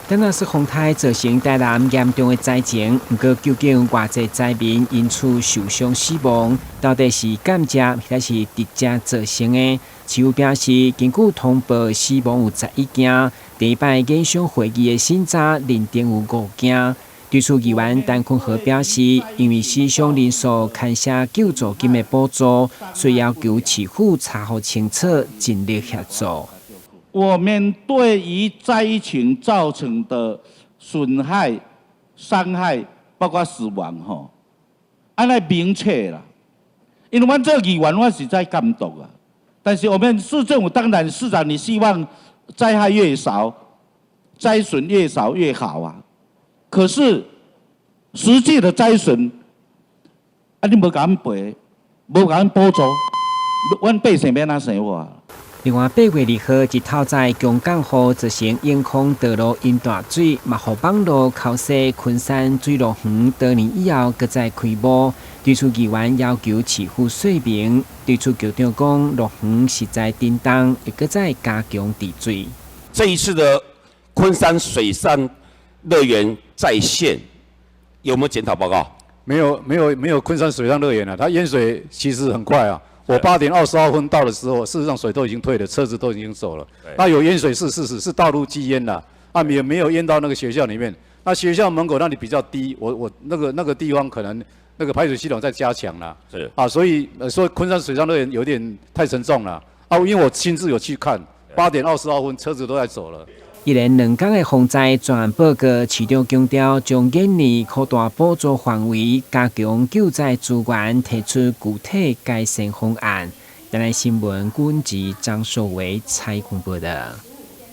但若是風颱造成台南嚴重的災情，毋過究竟偌濟災民因此受傷死亡，到底是間接抑是直接造成的？市府表示，根據通報死亡有11件，第一擺研商會議的審查認定有五件。對此，議員陳坤和表示，因為死傷人數牽涉救助金的補助，所以要求市府查予清楚，盡力協助。我們對於災情造成的損害、傷害，包括死亡，吼，按呢明確啦。因為阮做議員，我是在監督啊。但是我們市政府當然市長，你希望災害越少，災損越少越好啊。可是實際的災損，啊，你無共阮賠，無共阮補助，阮百姓欲按怎生活？另外，8月2號日透早強降雨造成永康道路淹大水，嘛予網路剾洗昆山水樂園多年以後閣再開幕。對此，議員要求市府說明。對此，局長講樂園實在震動，會閣再加強治水。這一次的昆山水上樂園再現，有沒有檢討報告？沒有，沒有，沒有昆山水上樂園了。它淹水其實很快啊。我8點22分到的時候，事實上水都已經退了，車子都已經走了。那有淹水是事實，是道路積淹了，啊，也沒有淹到那個學校裡面。那學校門口那裡比較低，我那個地方可能那個排水系統在加強了。啊，所以說昆山水上樂園有點太沉重了。啊，因為我親自有去看，8點22分車子都在走了。一連兩工的洪災專案報告，市長強調將研擬擴大補助範圍，加強救災資源，提出具體改善方案。台南新聞，阮是張碩維採訪報道。